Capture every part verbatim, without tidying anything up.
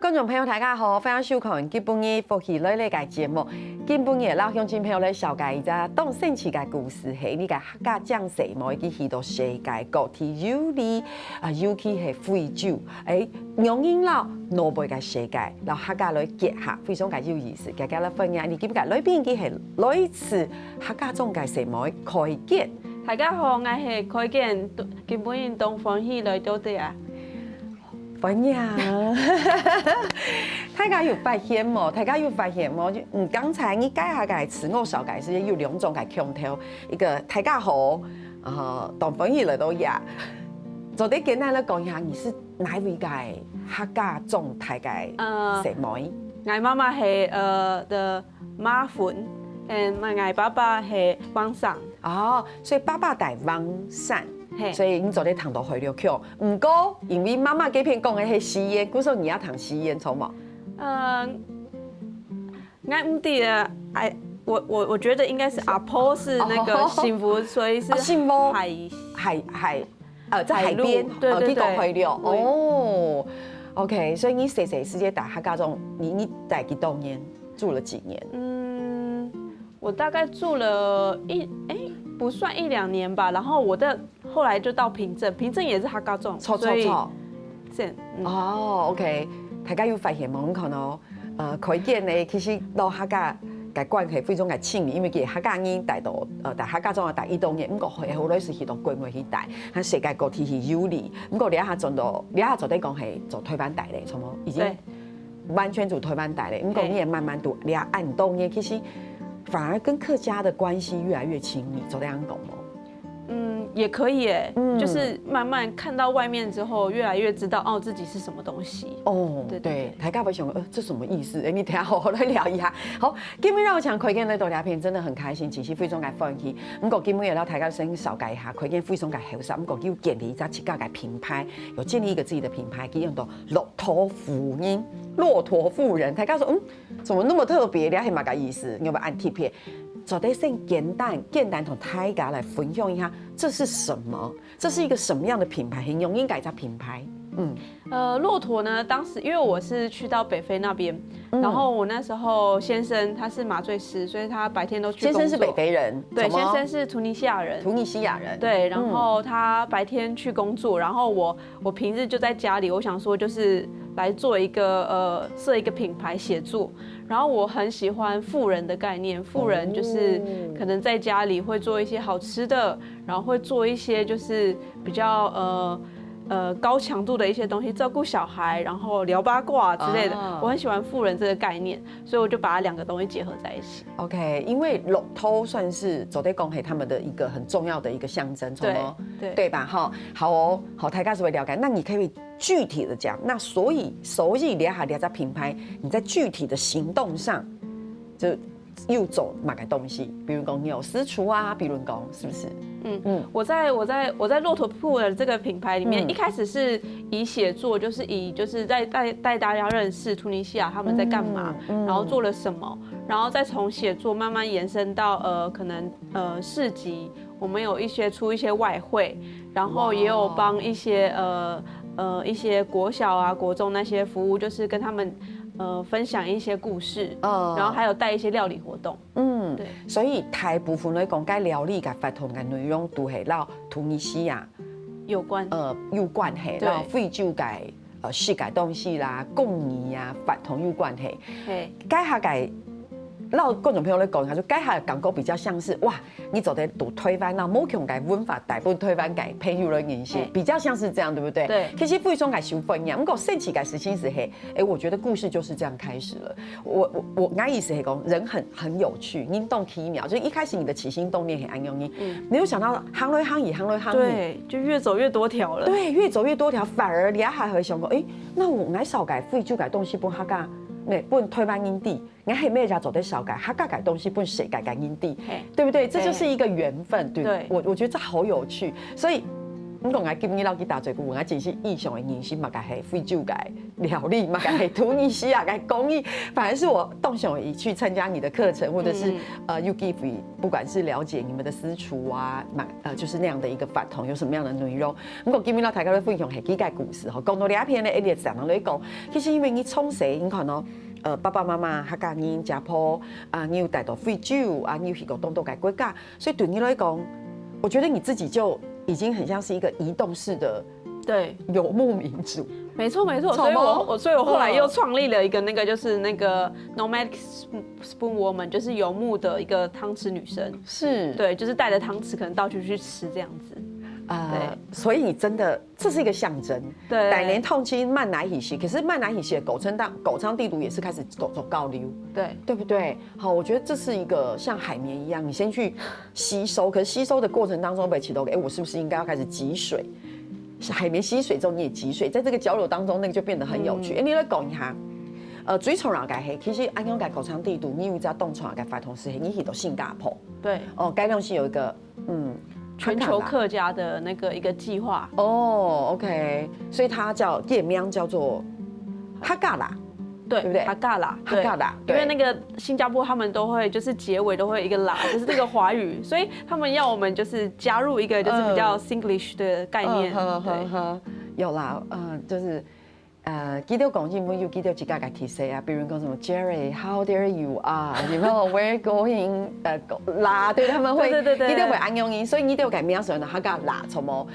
觀眾朋友，大家好，歡迎收看今晡日福氣來了个節目。今晡日摎鄉親朋友來紹介一隻當神奇个故事，係一個客家靚細妹，佢去到世界各地遊歷，啊，尤其係非洲，欸，仰形摎外背个世界，摎客家來結合，非常个有意思。大家來歡迎，你今日个來賓，佢係來自客家庄个細妹，凱娟。大家好，𠊎係凱娟，今晡日當歡喜來到這啊。 歡迎。大家有發現無？大家有發現無？就，嗯，剛才你介紹个自我紹介時，有兩種个腔調，一個大家好，啊，當歡喜來到這。做得簡單來講一下，你是哪位个客家莊大个呃細妹？ ，𠊎媽媽係，呃，the Mah Fun，and𠊎爸爸係Wang San。哦，所以爸爸在Wang San，係。所以你做得聽到海陸腔。毋過，因為媽媽這片講个係四縣，故所你也聽四縣，著無？呃，𠊎毋知啊，哎，我，我，我覺得應該是阿婆是那個哦。幸福，所以是哦，幸福。海，海，海，呃，在海邊，海陸，對，呃，對，對。去到海陸，對。哦，OK，所以你細細時節在客家庄，你，你在幾多年？住了幾年？嗯，我大概住了一，哎，不算一兩年吧，然後我的，後來就到平鎮，平鎮也是客家庄，著，著，所以著。是，嗯。哦，OK，大家有發現無？你看哦，呃，凱娟呢，其實摎客家个關係非常个親密，因為佢客家人在到，呃，在客家庄待一多年，毋過後，後來是去到國外去待，佢世界各地去遊歷，毋過這下轉到，這下做得講係做台灣待咧，著無？已經對。完全做台灣待咧，毋過你也慢慢都這下恁多年，其實反而跟客家的關係越來越親密，做得恁講無？ 嗯，也可以耶，嗯。就是慢慢看到外面之後，越來越知道，哦，自己是什麼東西。哦，對，對，對。大家會想，呃，這什麼意思？哎，你等下好好來聊一下。好，今日讓我講凱娟來到這片，真的很開心，其實非常个歡喜。毋過今日也摎大家先紹介一下，凱娟非常个後生，毋過佢有建立一隻自家个品牌，有建立一個自己的品牌，佢用到駱駝婦人，駱駝婦人。大家說，嗯，怎麼那麼特別？這係麼个意思？有沒有恁特別？ 做得先簡單，簡單同大家來分享一下，這是什麼？這是一個什麼樣的品牌？很容易改叫品牌。嗯。呃，駱駝呢，當時因為我是去到北非那邊，嗯。然後我那時候先生他是麻醉師，所以他白天都去工作。先生是北非人，對，什麼？先生是突尼西亞人。突尼西亞人。對，然後他白天去工作，然後我，我平日就在家裡，我想說就是來做一個，呃，設一個品牌寫作， 然後我很喜歡婦人的概念，婦人就是可能在家裡會做一些好吃的，然後會做一些就是比較，呃，呃，高強度的一些東西，照顧小孩，然後聊八卦之類的。哦。我很喜歡婦人這個概念，所以我就把它兩個東西結合在一起。OK，因為駱駝算是做得講係他們的一個很重要的一個象徵，對，著無？對。對吧？哈，好哦，好，大家就會了解。那你可以具體的講，那所以，所以這下這隻品牌，你在具體的行動上，就又做麼个東西？比如講你有私廚啊，比如講是不是？嗯，嗯。我在，我在，我在駱駝鋪的這個品牌裡面，嗯。一開始是以寫作，就是以，就是在帶，帶大家認識突尼西亞他們在幹嘛，嗯，嗯。然後做了什麼，然後再從寫作慢慢延伸到，呃，可能，呃，市集，我們有一些出一些外燴，然後也有幫一些，哇。呃，呃，一些國小啊、國中那些服務，就是跟他們，呃，分享一些故事，嗯。然後還有帶一些料理活動。嗯，對。所以大部分來講，該料理个活動个內容都係摎突尼西亞，有關。呃，有關係，對。摎非洲个，呃，食个東西啦、工藝啊、活動有關係。係。該下个，摎觀眾朋友來講一下，就該下个感覺比較像是，哇， 你做得到台灣啊，無共个文化帶分台灣个朋友來認識，係。比較像是這樣，對不對？對。其實非常个受歡迎，毋過神奇个事情是，嘿，欸，我覺得故事就是這樣開始了。我，我，我，𠊎意思係講，人很，很有趣，人當奇妙，就一開始你的起心動念係恁樣，你，嗯。沒有想到行來行去，行來行去。對，就越走越多條了。對，越走越多條，反而你還會想講，欸，那𠊎紹介非洲个東西分客家，那分台灣人知。 𠊎係毋係也做得紹介客家个東西分世界个人知，係。對不對？這就是一個緣分，對。對。我，我覺得這好有趣。所以，你講个今日老去打嘴鼓，我真是印象的人生，嘛个係非洲个料理，嘛个係突尼西亚个工艺，反而是我当想去参加你的课程，或者是、嗯呃，you give，不管是了解你们的私厨啊，嘛呃，就是那样的一个饭堂有什么样的内容。不过今日老大家的分享系几个故事吼，讲到这片呢，一直常常在讲，其实因为你从小，你看哦，呃，爸爸妈妈客家人、家婆啊，你有带到非洲啊，你有去过当多个国家，所以对你来讲，我觉得你自己就已经很像是一个移动式的对，游牧民族。没错没错，什么所以我我所以我后来又创立了一个那个就是那个 nomadic spoon woman，就是游牧的一个汤匙女生。是，对，就是带着汤匙可能到处去吃这样子。啊、所以你真的这是一个象征。对百年痛经慢来一些，可是慢来一些，狗称当狗仓地图也是开始走走高流，对，对不对？好，我觉得这是一个像海绵一样，你先去吸收，可是吸收的过程当中被启动，哎，我是不是应该要开始集水？是海绵吸水之后，你也集水，在这个交流当中，那个就变得很有趣。哎、你来讲一下，呃，最重要个嘿，其实安永个狗仓地图，你有一家动创个发通是你去到新加坡，对，哦，该东西有一个嗯全球客家的那个一个计划。哦，OK，所以它叫店名叫做哈嘎啦，对，对不对哈嘎啦，哈嘎啦对因为对那个新加坡他们都会就是结尾都会一个啦，就是那个华语，所以他们要我们就是加入一个就是比较嗯 Singlish 的概念。嗯，好好对好，有啦，嗯，就是。呃，记得讲英文有记得自家个 kiss 啊，比如讲什么 Jerry，how dare you are，你们 we're going 呃啦，对他们会，对对对对你都会安用音，所以你都有改名声的，他讲啦什么。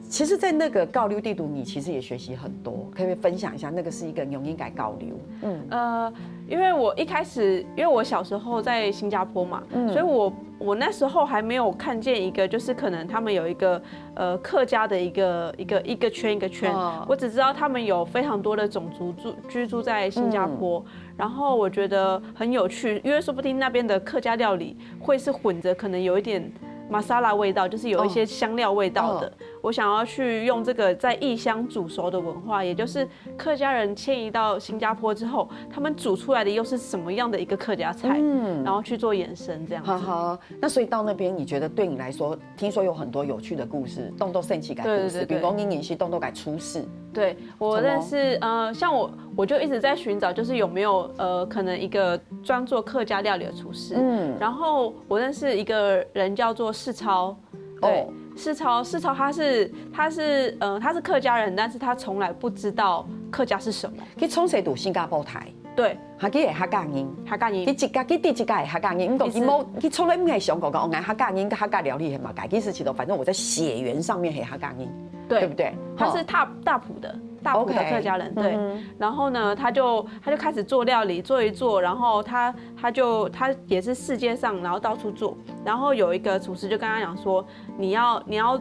其实，在那个交流地图，你其实也学习很多，可不可以分享一下？那个是一个语音改交流，嗯，呃，因为我一开始，因为我小时候在新加坡嘛，嗯所以我我那时候还没有看见一个，就是可能他们有一个呃客家的一个一个一个圈一个圈，哦我只知道他们有非常多的种族住居住在新加坡，然后我觉得很有趣，因为说不定那边的客家料理会是混着可能有一点 masala 味道，就是有一些哦香料味道的。哦我想要去用这个在异乡煮熟的文化，也就是客家人迁移到新加坡之后，他们煮出来的又是什么样的一个客家菜，嗯然后去做延伸这样子。好好。那所以到那边，你觉得对你来说，听说有很多有趣的故事，动动圣奇改故事，对对对对比如讲你也是动动改出事，对我怎么认识呃，像我我就一直在寻找，就是有没有呃可能一个专做客家料理的厨师。嗯然后我认识一个人叫做世超。对哦，世超，世超他是他是呃他是客家人，但是他从来不知道客家是什么。去从谁读新加坡台，对，还去个客家人。他干音佢自家，佢自家个客家人，毋过佢其实冇，佢从来毋系想过讲，哦，我客家人跟客家料理系嘛，其实其实反正我在血缘上面系客家人，对不对？他是哈大大埔的大埔的 OK 客家人，对。嗯然后呢，他就他就开始做料理，做一做，然后他他就他也是世界上，然后到处做。然后有一个厨师就跟他讲说，你要你要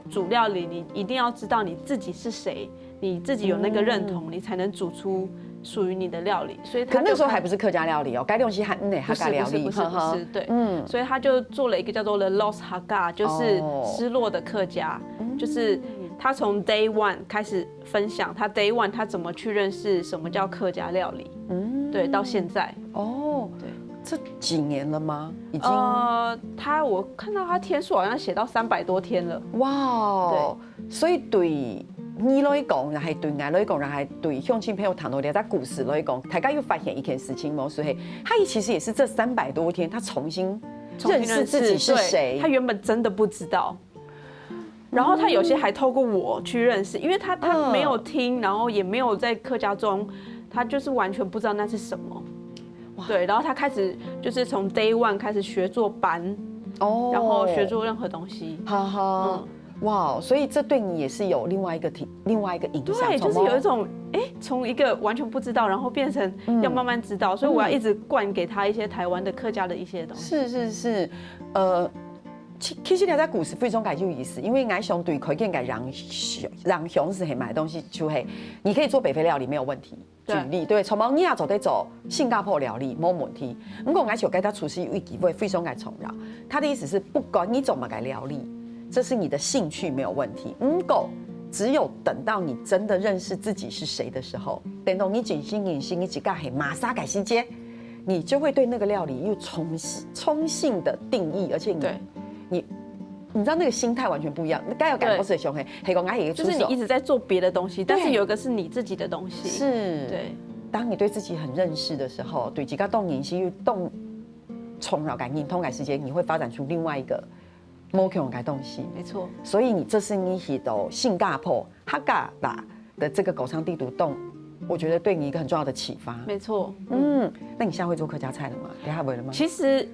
煮料理，你一定要知道你自己是谁，你自己有那个认同，你才能煮出属于你的料理。所以他可那时候还不不是客家料理哦，该东西还嗯呢，客家料理，不是不是不是哈哈不是，对。嗯，所以他就做了一个叫做 The Lost Hakka，就是哦失落的客家，就是他从 day one 开始分享，他 day one 他怎么去认识什么叫客家料理，嗯对，到现在。哦，对，这几年了吗？已经呃，他我看到他天数好像写到三百多天了。哇哦！所以对你来讲，然后对我来讲，然后对乡亲朋友谈到这个故事来讲，大家又发现一件事情，冇所以他其实也是这三百多天，他重新重新认识自己是对谁他。原本真的不知道。然后他有些还透过我去认识，因为他他嗯没有听，然后也没有在客家庄，他就是完全不知道那是什么。对，然后他开始就是从 day one 开始学做粄，哦然后学做任何东西。哈哈，哇，所以这对你也是有另外一个体，另外一个影响，对，就是从有一种哎，从一个完全不知道，然后变成要慢慢知道，所以我要一直灌给他一些台湾的客家的一些东西。是是是，呃，其其实你在故事非常个有意思，因为我相对开店个人人想是很买东西，就系你可以做北非料理没有问题。举对例，对，从毛你也做得做新加坡料理，没问题。不过，我想跟他厨师有一句话非常个重要，他的意思是，不管你做么个料理，这是你的兴趣没有问题。不过，只有等到你真的认识自己是谁的时候，等到你真心认识你自家系么个世界，你就会对那个料理又重新重新的定义，而且你对你你知道那個心態完全不一樣。該个感覺係想係，係講𠊎係一個出手。就是你一直在做別的東西，但是有一個是你自己的東西。是。對。當你對自己很認識的時候，對自家當認識又當重要个認同个時間，你會發展出另外一個無共个東西。沒錯。所以你這是你去到新加坡客家啦的這個歌唱地圖動，我覺得對你一個很重要的啟發。沒錯。嗯，那你現在會做客家菜了嗎？等一下會了嗎？其實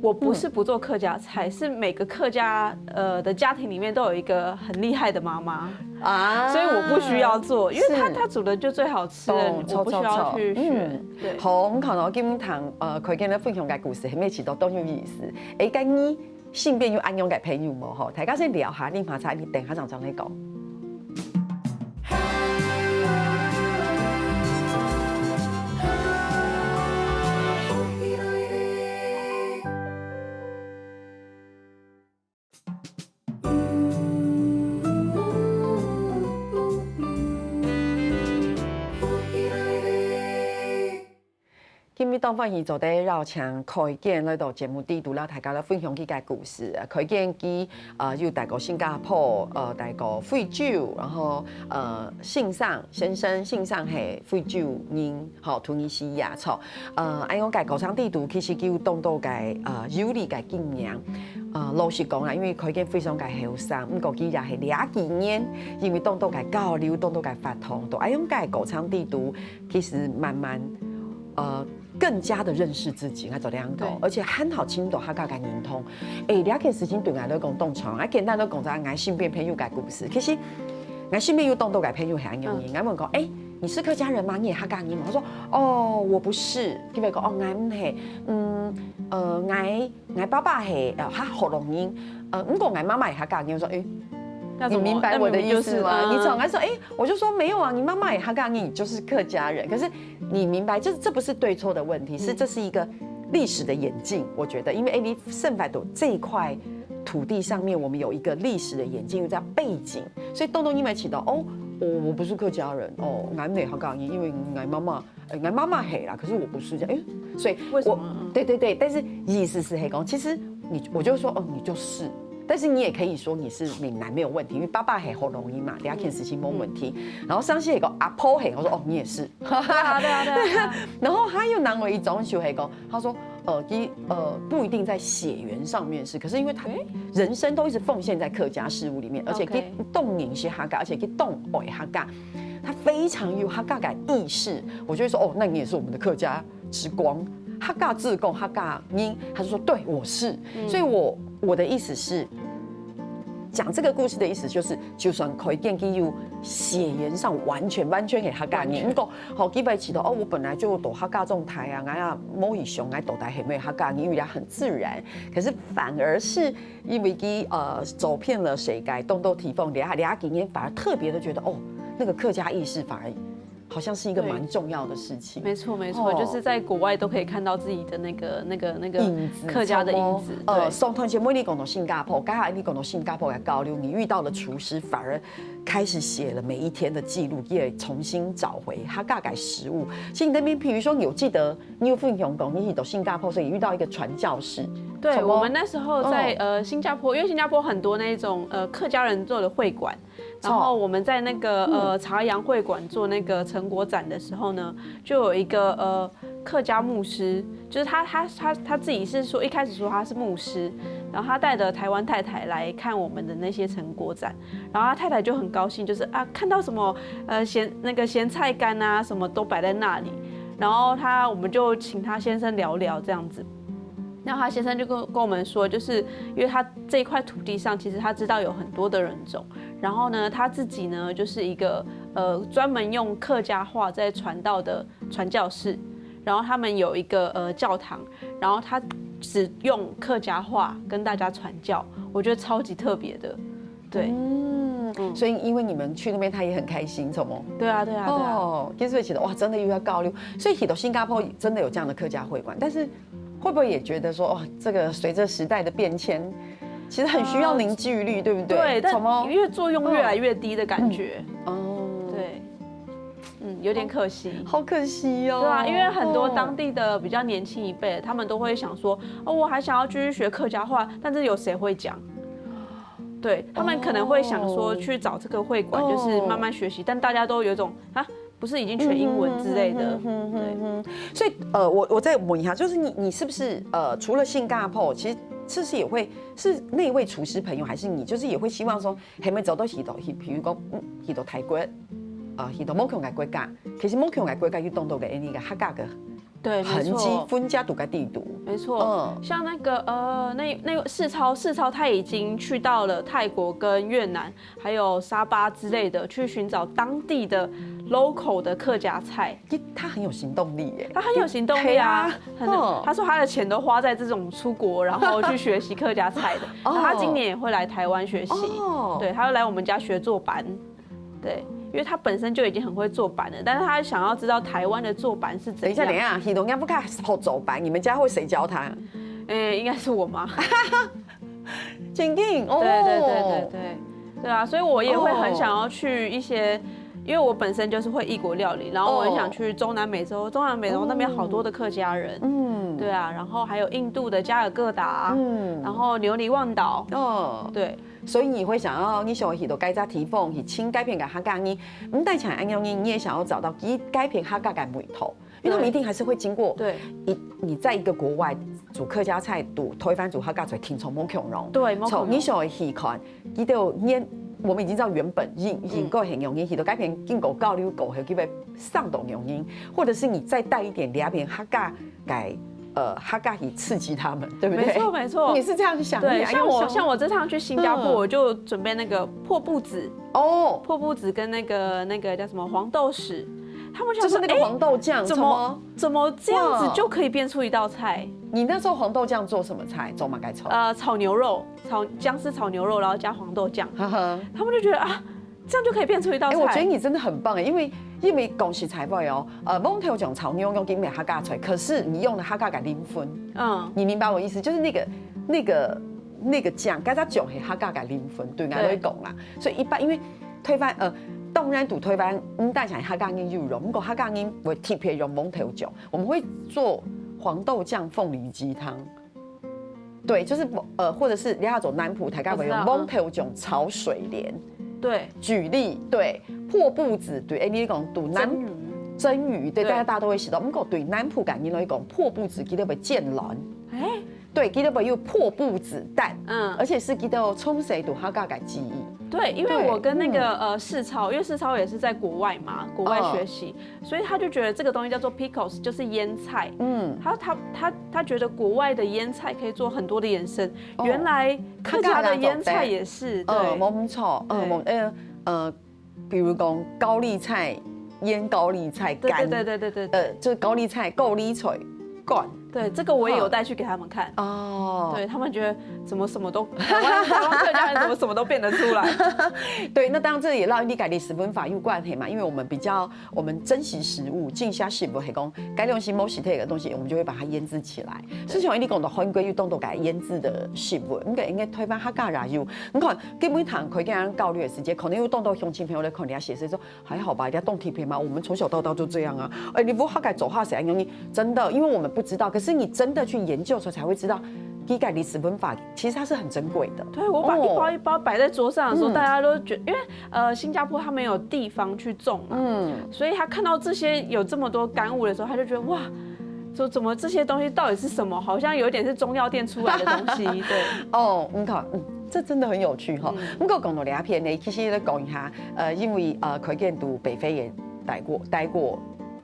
我不是不做客家菜，是每個客家呃的家庭裡面都有一個很厲害的媽媽，啊所以我不需要做，因為她是她煮的就最好吃了，懂我不需要去學。嗯對。好，我們看到今天堂呃，可以跟大家分享个故事，還沒提到都有意思。哎，跟你身邊有恁樣个朋友無？吼，大家先聊下，你馬上你等下想講那個。今日當歡喜做得邀請凱健來到節目裡肚，摎大家來分享佢个故事。凱健佢呃有戴過新加坡，呃戴過非洲，然後呃先生先生先生係非洲人，吼，突尼西亞，著。呃，恁樣个過程裡肚，其實佢有當多个呃有利个經驗。呃，老實講啦，因為凱健非常个後生，毋過佢也係這幾年，因為當多个交流，當多个活動，到恁樣个過程裡肚，其實慢慢呃更加的認識自己，𠊎做得恁樣講，對。而且還好尋到客家个認同。哎，這件事情對𠊎來講當重要。𠊎簡單來講一下𠊎身邊朋友个故事。其實𠊎身邊有當多个朋友係恁樣人，𠊎問講，哎，你是客家人嗎？你係客家人嗎？他說，哦，我不是。佢會講，哦，𠊎毋係，嗯，呃，𠊎 𠊎爸爸係呃客學老人，呃，毋過𠊎媽媽係客家人。我說，哎，那怎麼你明白我的意思嗎？那明明就是你從來說，哎，我就說沒有啊，你媽媽也客家人，你就是客家人。可是你明白，就是這不是對錯的問題，是這是一個歷史的演進。我覺得，因為哎，你生活在這一塊土地上面，我們有一個歷史的演進，有這樣背景，所以當多人會想到，哦，我我不是客家人，哦，𠊎毋係客家人，因為𠊎媽媽 呃，應該媽媽係啦，可是我不是這樣，哎，所以我為什麼？對對對，但是意思是係講，其實你我就說哦，你就是，但是你也可以說你是閩南沒有問題，因為爸爸係學老人嘛，這件事情沒問題。然後上次係講阿婆係，我說哦，你也是。對啊對啊對啊。然後還有另外一種就係講，他說呃，其實呃不一定在血緣上面是，可是因為他人生都一直奉獻在客家事務裡面，而且 OK。佢當認識客家，而且佢當愛客家。他非常有客家个意識，我就會說，哦，那你也是我們的客家之光，客家之光，客家人。他就說，對，我是。所以我我的意思是，講這個故事的意思就是，就算凱健佢有血緣上完全完全係客家人，完全。毋過好，佢會知道，哦，我本來就在客家長大啊，𠊎也無去想𠊎到底係毋係客家人，因為佢很自然。可是反而是因為佢呃走遍了世界，當多地方，這這幾年反而特別的覺得，哦，那個客家意識反而好像是一個對。蠻重要的事情。沒錯沒錯，哦。就是在國外都可以看到自己的那個那個那個影子，客家的影子。呃，對。上段節目你講到新加坡，剛才你講到新加坡个交流，你遇到了廚師，反而開始寫了每一天的記錄，也重新找回客家个食物。其實你那邊，比如說，你有記得你有分享講，你去到新加坡，所以遇到一個傳教士。對，什麼？我們那時候在嗯。呃新加坡，因為新加坡很多那種呃客家人做的會館，然後我們在那個呃朝陽會館做那個成果展的時候呢，就有一個呃客家牧師，就是他他他他自己是說一開始說他是牧師，然後他帶着台灣太太來看我們的那些成果展，然後他太太就很高興，就是啊看到什麼呃鹹那個鹹菜乾啊什麼都擺在那裡，然後他我們就請他先生聊聊這樣子。那他先生就跟跟我們說，就是因為他這一塊土地上，其實他知道有很多的人種，然後呢，他自己呢就是一個呃專門用客家話在傳道的傳教士，然後他們有一個呃教堂，然後他只用客家話跟大家傳教，我覺得超級特別的。對，嗯，所以因為你們去那邊，他也很開心，怎麼？對啊，對啊，對啊。哦，其實覺得哇，真的又要交流，所以去到新加坡真的有這樣的客家會館，但是會不會也覺得說，哦，這個隨著時代的變遷，其實很需要凝聚力，對不對？對，但怎麼？因為作用越來越低的感覺。哦，對，嗯，有點可惜。好可惜哦。对啊，因为很多哦当地的比较年轻一辈，他们都会想说，哦，我还想要继续学客家话，但是有谁会讲？对，他们可能会想说去找这个会馆，就是慢慢学习，但大家都有一种啊，不是已经全英文之类的，对。所以呃，我我再问一下，就是你你是不是呃，除了新加坡，其实是不是也会是那位厨师朋友，还是你就是也会希望说，还没找到许多，比如说嗯，许多泰国，啊，许多不同个国家，其实不同个国家有当多个那个客家个对，没错，分家独个地图，没错。像那个呃，那那个世超，世超他已经去到了泰国跟越南，还有沙巴之类的，去寻找当地的 local 的客家菜。他很有行动力耶，他很有行动力啊，很。他说他的钱都花在这种出国，然后去学习客家菜的。然后他今年也会来台湾学习，对，他要来我们家学做粄。 对，因为他本身就已经很会做粄了，但是他想要知道台湾的做粄是怎样。等一下，等一下，你都不看好做粄，你们家会谁教他？哎，应该是我妈。真的哦。对对对对对对啊，所以我也会很想要去一些，因为我本身就是会异国料理，然后我很想去中南美洲，中南美洲那边好多的客家人，嗯，对啊，然后还有印度的加尔各答，嗯，然后留尼旺岛，哦，对。 所以你会想要，你想要去到該隻地方去尋該片个客家人，毋單淨恁樣，你也想要找到佢該片客家个味道，因為他們一定還是會經過。對，你你在一個國外煮客家菜，煮推翻煮客家菜，聽說無共樣。對，無共樣。你想要去看，佢兜原我們已經知道原本應應該很容易，去到該片經過交流過後，佢會上到容易，或者是你再帶一點兩片客家 个呃，客家語刺激他們，對不對？没错没错，你是這樣想的。对，哎呦像我像我这趟去新加坡，嗯我就准备那个破布子，哦，破布子跟那个那个叫什么黄豆豉，他们想说，就是那个黄豆酱，哎怎么怎么这样子就可以变出一道菜？你那时候黄豆酱做什么菜？做嘛该炒？呃，炒牛肉，炒姜丝炒牛肉，然后加黄豆酱，呵呵。他们就觉得啊，这样就可以变出一道哎、菜。我觉得你真的很棒哎，因为因为讲实在话哦，呃，黃豆醬炒牛肉跟没客家菜，可是你用了客家个靈魂，嗯，你明白我意思？就是那个那个那个酱，該隻醬係客家个靈魂，對我來講啦。所以一般因為推翻呃，當然煮推翻，嗯，大家客家人有用，不過客家人會特別用黃豆醬，我們會做黃豆醬鳳梨雞湯。對，就是呃，或者是你要走南部，大家會用我知道黃豆醬炒水蓮。对，舉例，對，破布子，對，哎，你講對南蒸魚，蒸魚，對，對大家大家都會想到。不過對南部个人來講，破布子佢兜會煎卵，哎，對，佢兜會有破布子蛋，嗯而且是佢兜從細到大个記憶。对，因为对我跟那个嗯呃世超，因为世超也是在国外嘛，国外学习，所以他就觉得这个东西叫做 pickles，就是腌菜。嗯，他他他他觉得国外的腌菜可以做很多的衍生，哦原来客家的腌菜也是，对，呃，無錯，呃，對無呃呃，比如講高麗菜，醃高麗菜对乾，对对对对对对呃，就是高麗菜，高麗菜乾。对，这个我也有带去给他们看。哦，对他们觉得怎么什么都台湾台湾客家人怎么什么都变得出来？對，那當然這也讓你跟歷史文化有關係嘛，因為我們比較我們珍惜食物，珍惜食物係講，該東西無實體的東西，我們就會把它醃製起來。就像你講到韓國有當多个醃製的食物，應該應該推翻客家也有。你看，根本談開跟人交流的時間，可能有當多鄉親朋友來看你寫說，還好吧，人家當特別嘛，我們從小到大就這樣啊。哎，你不客家做下誰容易？真的，因為我們不知道，可是你真的去研究的時候才會知道，這个歷史文化其實它是很珍貴的。对，我把哦一包一包摆在桌上的时候，嗯大家都觉得，因为呃，新加坡它没有地方去种嘛，嗯，所以他看到这些有这么多干物的时候，他就觉得哇，说怎么这些东西到底是什么？好像有一点是中药店出来的东西。对，哦，你看，嗯，這真的很有趣哈。嗯不過講到這片呢，其實來講一下，呃，因為呃，凱健在北非也待過，待過，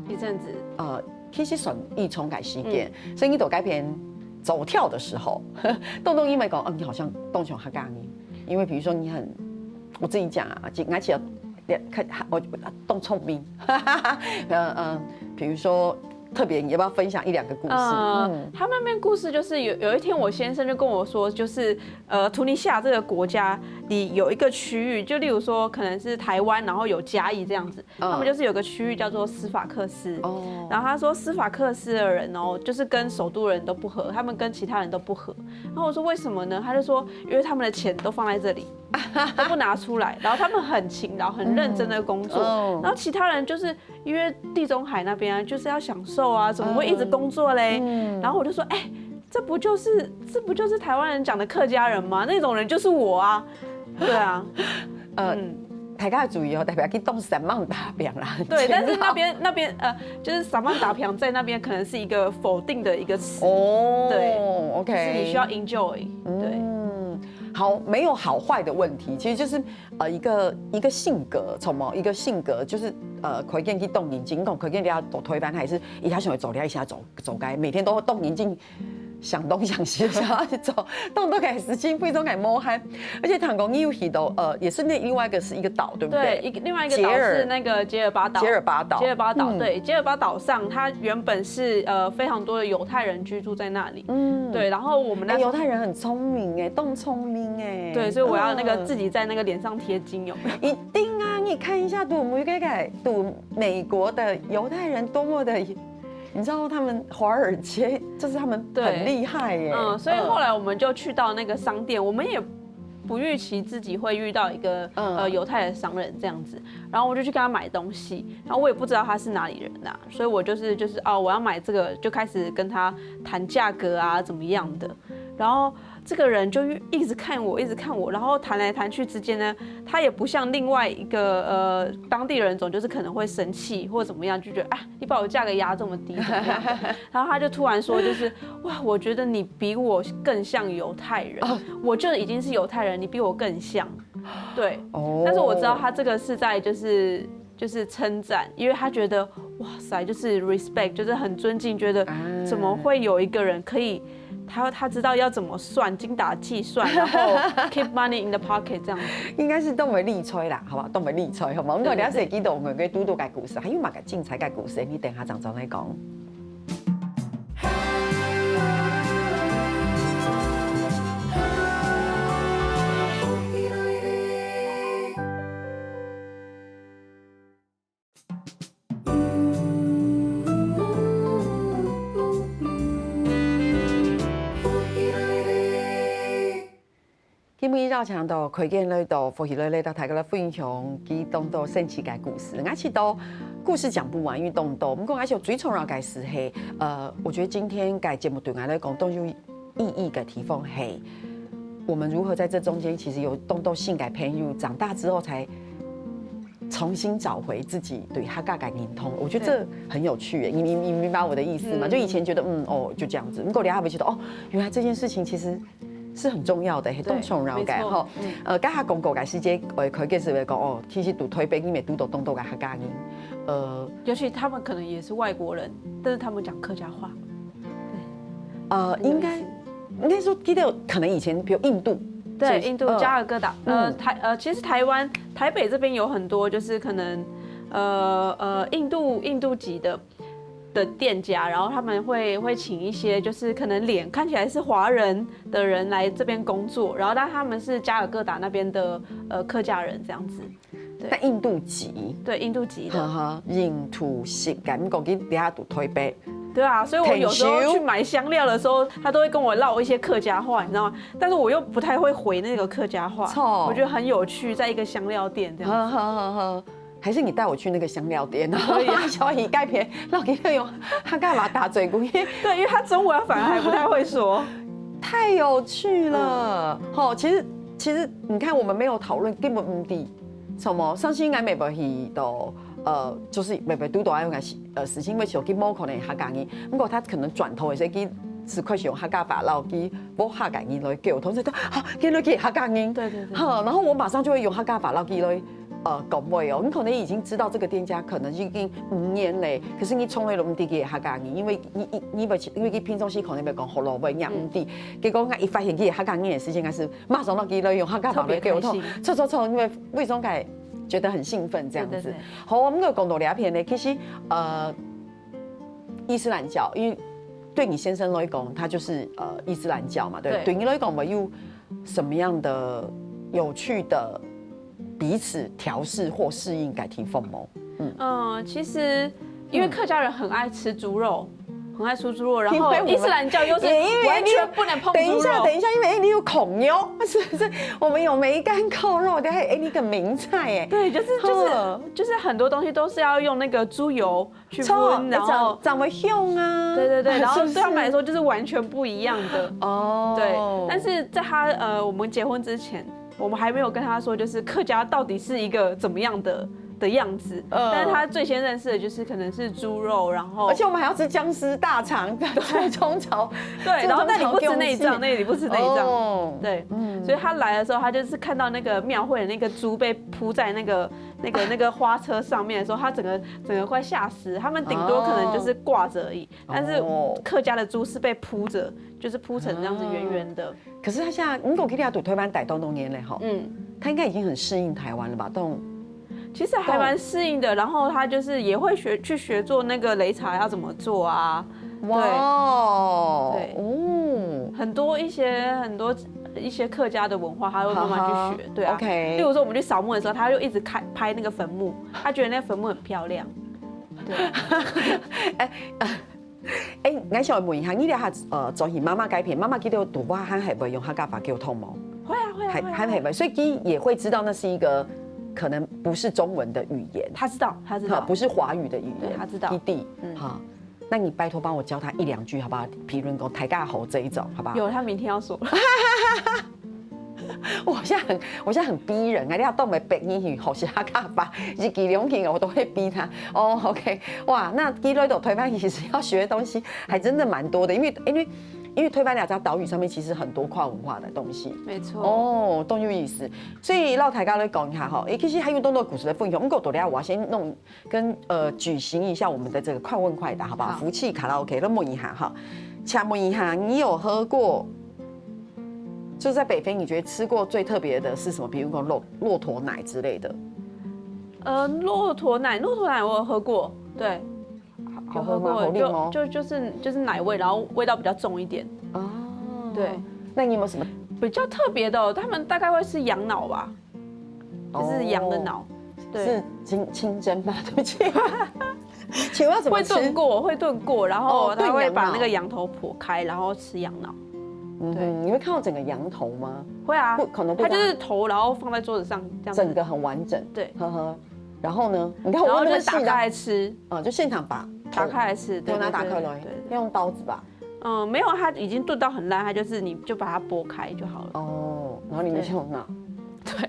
一阵子，呃，其實算一長个時間，所以你到該片走跳的時候，東東因為講，嗯，你好像當像客家人，因為比如說你很，我自己講啊，而且我看我當聰明，嗯嗯，比如說特別你要不要分享一兩個故事？呃，嗯，他们那边故事就是有有一天，我先生就跟我说，就是呃，突尼西亚这个国家里有一个区域，就例如说可能是台湾，然后有嘉义这样子，嗯他们就是有个区域叫做斯法克斯。哦，然后他说斯法克斯的人哦，就是跟首都人都不合，他们跟其他人都不合。然后我说为什么呢？他就说因为他们的钱都放在这里，都不拿出来，然后他们很勤劳、很认真的工作，嗯然后其他人就是因为地中海那边啊，就是要享受啊，怎么会一直工作嘞？嗯然后我就说，哎、这不就是这不就是台湾人讲的客家人吗？那种人就是我啊。对啊，呃，嗯。大家注意哦，特别去当三万大饼啦。对，但是那边那边呃，就是三万大饼在那边可能是一个否定的一个词。哦，对，OK，就是你需要 enjoy，对。嗯，好，没有好坏的问题，其实就是呃一个一个性格，从某一个性格，就是呃，可见去动眼睛，讲可见你要走推班，还是一下想要走，一下走走开，每天都动眼睛。想东想西，想要去走，动都开始心非常开无限。而且坦公你有提到，呃，也是那另外一个是一个岛，对不对？对，一个另外一个岛是那个杰尔巴岛。杰尔巴岛，杰尔巴岛，对，杰尔巴岛上它原本是呃非常多的犹太人居住在那里，嗯，对，然后我们那犹太人很聪明哎，动聪明哎，对，所以我要那个自己在那个脸上贴金，有没有？一定啊！你看一下，读每个个读美国的犹太人多么的。你知道他们华尔街就是他们很厉害耶，嗯，所以后来我们就去到那个商店，我们也不预期自己会遇到一个呃犹太的商人这样子，然后我就去跟他买东西，然后我也不知道他是哪里人呐，所以我就是就是哦，我要买这个，就开始跟他谈价格啊怎么样的，然后这个人就一直看我，一直看我，然后谈来谈去之间呢，他也不像另外一个呃当地人种，就是可能会生气或怎么样，就觉得啊。你把我价格压这么低，怎么样？然后他就突然说，就是哇，我觉得你比我更像犹太人，我就已经是犹太人，你比我更像，对。但是我知道他这个是在就是就是称赞，因为他觉得哇塞，就是 respect，就是很尊敬，觉得怎么会有一个人可以。他他知道要怎么算，精打细算，然后 keep money in the pocket 这样子。应该是当为例吹啦，好吧，当为例吹，好吗？我们了解基督我们跟嘟嘟个故事，还有嘛个精彩个故事，你等下常常来讲。今日邀請到開講來到福氣來來到大家來分享佢當多神奇个故事。𠊎知道故事講不完，因為當多。毋過，𠊎想最重要个事係，呃，我覺得今天个節目對𠊎來講都有意義个地方係，我們如何在這中間其實有當多新个朋友，長大之後才重新找回自己對客家个認同，我覺得這很有趣耶。你你你明白我的意思嗎？就以前覺得嗯哦就這樣子，不過你還會覺得哦，原來這件事情其實是很重要的，很重要个哈。呃，剛才講過个時間，呃，可以是講哦，其實讀台北你也讀到當多个客家人，呃，尤其他们可能也是外国人，但是他们讲客家话。呃，应该应该说，记得可能以前比如印度，对，印度加尔各答，呃台呃，其实台湾台北这边有很多，就是可能呃呃印度印度籍的的店家，然后他们会会请一些就是可能脸看起来是华人的人来这边工作，然后但他们是加尔各答那边的呃客家人这样子。但印度籍，对，印度籍的，哈哈，印度籍，敢讲佢底下读台北，对啊，所以我有时候去买香料的时候，他都会跟我唠一些客家话，你知道吗？但是我又不太会回那个客家话，我觉得很有趣，在一个香料店这样。好好好好，还是你带我去那个香料店，然后小以改变，让我给他用他干嘛打嘴鼓？对，因为他中文反而还不太会说，太有趣了。好，其实其实你看，我们没有讨论，根本不知什么，上次应该没有去到，呃，就是没有读到那个呃事情，为什么佢冇可能客家人？不过他可能转头的时候，佢是开始用客家话，然后佢冇客家人来沟通，所以啊，原来佢客家人。对对对。好，然后我马上就会用客家话，然后佢来。呃，讲话哦，你可能已经知道这个店家可能已经五年嘞，可是你从来都不知佢客家人，因为你你你不因为佢平常时可能没讲好咯，不然你也不知。结果我一发现佢客家人的事情，还是马上到佢来用客家话来沟通，错错错，因为为什么觉得很兴奋这样子。好，我们有讲到这片呢，其实呃，伊斯兰教，因为对你先生来讲，他就是呃伊斯兰教嘛，对，对你来讲嘛，有什么样的有趣的彼此调试或适应个地方吗？嗯，其实因为客家人很爱吃猪肉。很爱吃猪肉，然后伊斯兰教又是完全不能碰猪肉。等一下，等一下，因为哎，你有孔牛，是不是？我们有梅干扣肉，等下哎，你个名菜哎，对，就是就是就是很多东西都是要用那个猪油去焖，然后长得香啊，对对对，然后对他们来说就是完全不一样的哦，对。但是在他呃，我们结婚之前，我们还没有跟他说，就是客家到底是一个怎么样的的样子。嗯但是他最先认识的就是可能是猪肉，然后而且我们还要吃姜丝大肠、猪葱炒，对，然后那里不吃内脏，这种炒那里不吃内脏。哦对，嗯所以他来的时候，他就是看到那个庙会的那个猪被铺在那个那个那个花车上面的时候，他整个整个快吓死。他们顶多可能就是挂着而已，但是哦客家的猪是被铺着，就是铺成这样子圆圆的。可是他现在，你讲起来，在台湾待多少年了吼，嗯，他应该已经很适应台湾了吧？这种其实还蛮适应的。然后他就是也会学去学做那个擂茶要怎么做啊，哇哦，对哦，很多一些很多一些客家的文化，他会慢慢去学。对啊，OK，例如说我们去扫墓的时候，他就一直开拍那个坟墓，他觉得那坟墓很漂亮。对，哎，我想问一下，你这下呃转型妈妈该片，妈妈记得读我还还会用客家话沟通吗？会啊会啊会啊还还会，所以其实也会知道那是一个可能不是中文的语言，他知道他知道，哈，不是华语的语言，对他知道弟弟，嗯哈。那你拜托帮我教他一两句好不好？譬如讲大家好这一种，好不好？有他明天要说了。我现在很，我现在很逼人啊！你要动没逼你去学习客家话，一句两句我都会逼他。哦，OK，哇，那基隆到台湾其实要学的东西还真的蛮多的，因为因为因为台湾两家岛屿上面其实很多跨文化的东西。没错。哦，都有意思。所以老大家来讲一下哈，诶，其实还有多多故事的分享。不过到底我先弄跟呃举行一下我们的这个快问快答，好不好？好福气卡拉 OK，那问一下哈，请问一下，你有喝过？就是在北非，你觉得吃过最特别的是什么？比如说骆骆驼奶之类的，呃，骆驼奶，骆驼奶我有喝过，对，好喝吗？好有喝过，啉哦。就就就是就是奶味，然后味道比较重一点。哦，对，那你有没有什么？比较特别的、哦，他们大概会吃羊脑吧，就是羊的脑，对，是清清蒸吗？对不起，请问要怎么吃？会炖过，会炖过，然后哦他会把炖羊脑那个羊头剖开，然后吃羊脑。嗯哼，你会看到整个羊头吗？会啊，不可能不它就是头，然后放在桌子上这样子。整个很完整，对呵呵。然后呢？你看然我那么细的后就是打开来吃，啊，就现场把头打开来吃，对给我拿打开来对对对，对用刀子吧。嗯，没有，它已经炖到很烂，它就是你就把它剥开就好了。哦，然后里面就有脑。对，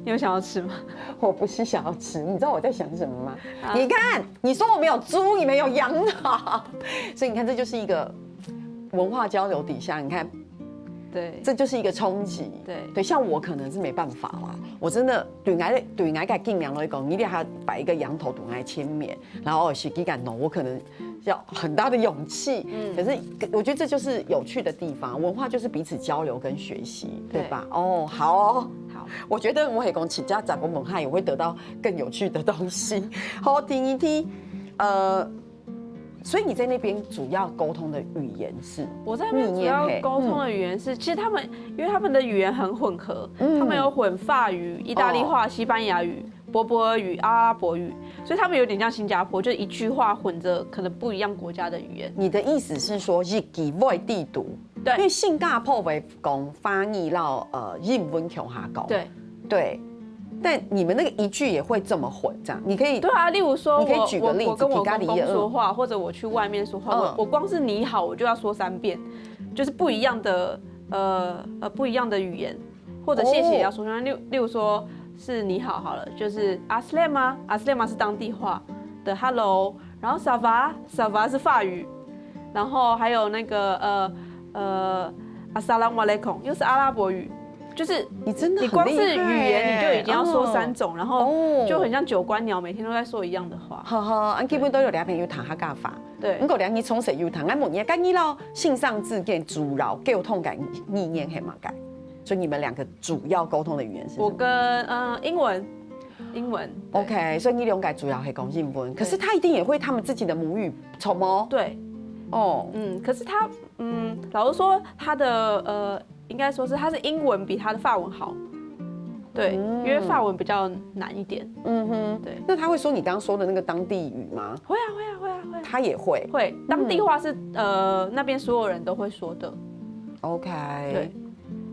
你有想要吃吗？我不是想要吃，你知道我在想什么吗？啊你看，你说我们有猪，你们有羊脑，所以你看，这就是一个文化交流底下，你看，对，这就是一个冲击。对对，像我可能是没办法啦，我真的对我对我个经验来讲，你一定要把一个羊头拿来切面，然后实际感动，我可能要很大的勇气。嗯可是我觉得这就是有趣的地方，文化就是彼此交流跟学习，对对吧？哦，好哦。好，我觉得我会讲请教长工们，他也会得到更有趣的东西。好，第一题，呃，所以你在那边主要沟通的语言是？我在那边主要意念嘿沟通的语言是，其实他们因为他们的语言很混合，嗯他们有混法语、意大利话、西班牙语、波波语、阿拉伯语，所以他们有点像新加坡，就一句话混着可能不一样国家的语言。你的意思是说，一个外地读？对因为新加坡会讲法语，然后呃英文共下讲。对对，但你们那个一句也会这么混，这样你可以对啊，例如说我你可以举个例子我我跟我举个例公公说话，或者我去外面说话，嗯我我光是你好，我就要说三遍，就是不一样的呃呃不一样的语言，或者谢谢也要说三遍。例例如说是你好好了，就是阿斯莱吗？阿斯莱吗是当地话的 hello，然后 ça va，ça va 是法语，然后还有那个呃呃 assalamualaikum 又是阿拉伯语，就是你真的你光是很厉害语言你就已经要说耶三种，然哦后就很像九官鸟每天都在说一样的话。好好，俺基本都有两朋友谈客家话。对不过两你从谁有谈？俺问你，跟你老先生之间主要沟通的语言是么个？所以你们两个主要沟通的语言是什么？我跟呃英文，英文对OK，所以你两个主要是讲英文，可是他一定也会他们自己的母语，错吗？对，哦，嗯，可是他嗯，老实说，他的呃，应该说是他是英文比他的法文好，对，嗯因为法文比较难一点。嗯哼，对那他会说你刚刚说的那个当地语吗？会啊会啊会啊会啊他也会。会，当地话是呃那边所有人都会说的， OK，对，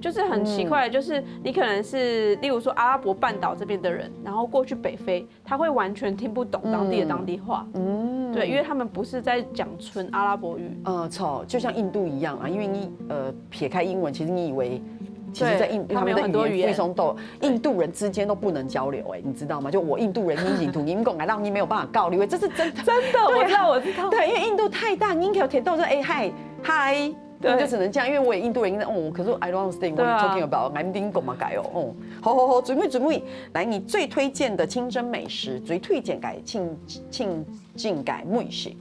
就是很奇怪，就是你可能是例如说阿拉伯半岛这边的人，然后过去北非，他会完全听不懂当地的当地话。嗯，对，因为他们不是在讲纯阿拉伯语。呃，错，就像印度一样啊，因为你呃撇开英文，其实你以为其实在印，对，他们有很多语言。他们的语言非常多，印度人之间都不能交流，哎，你知道吗？就我印度人，你印度人，你讲来让你没有办法交流，这是真的。真的，我知道，我知道。对，因为印度太大，你可以听到说，哎，嗨，嗨。对你就只能这样，因为我也印度人，哦，可是 I don't understand what 对 you're 啊 talking about，I'm thinking 干嘛改哦，哦，好好好，准备准备，来，你最推荐的清真美食，最推荐个清清真个美食。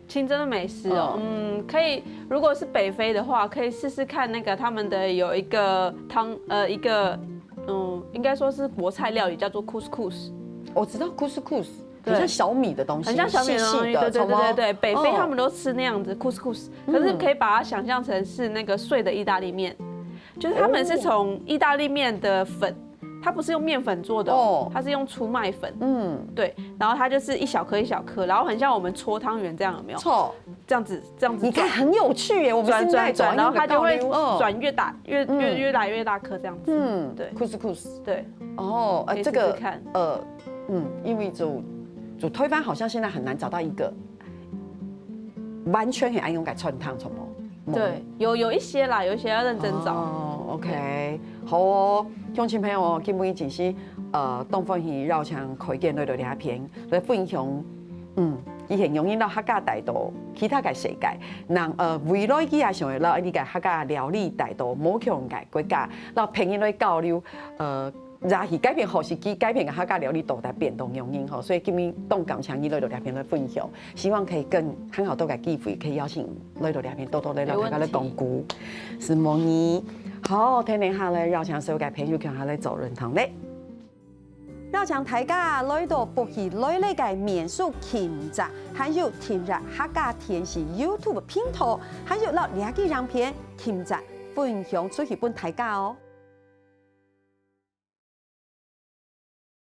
清真的美食哦，嗯嗯，可以，如果是北非的话，可以试试看那个他们的有一个汤，呃，一个，嗯，应该说是国菜料理，叫做 couscous。我知道 couscous，对很像小米的东西，很像小米的东西，细细的，对对对对对，差不多北非他们都吃那样子 couscous，可是可以把它想象成是那个碎的意大利面，就是他们是从意大利面的粉，它不是用面粉做的哦哦，它是用粗麦粉，嗯，对，然后它就是一小颗一小颗，然后很像我们搓汤圆这样，有没有？错，这样子这样子你看转。很有趣耶，我们转现在转转，然后它就会嗯转越大，越越越来越大颗这样子。嗯，对，couscous，对，哦，呃，可以这个试试看呃，嗯，因为就就推翻好像现在很难找到一个完全很爱用个川汤什么。对，有有一些啦，有一些要认真找。哦，OK，好哦，乡亲朋友哦，今晡日真是呃，当欢喜邀请凱燕來到這片來分享，嗯，以前用音樂客家帶到其他个世界，人呃，未來佢也想要摎你个客家料理帶到無共个國家，摎朋友來交流，呃。也係改變好時機，改變个客家料理到底變到樣樣吼，所以今日當感謝你來到這片來分享，希望可以更很好多个機會，可以邀請來到這片多多來摎大家來講古，承蒙你。好，天天下來邀請所有个朋友共下來做論壇咧。邀請大家來到福氣來了个民宿品質，還有訂閱客家電視YouTube頻道，還有摎這个影片品質分享出去分大家哦。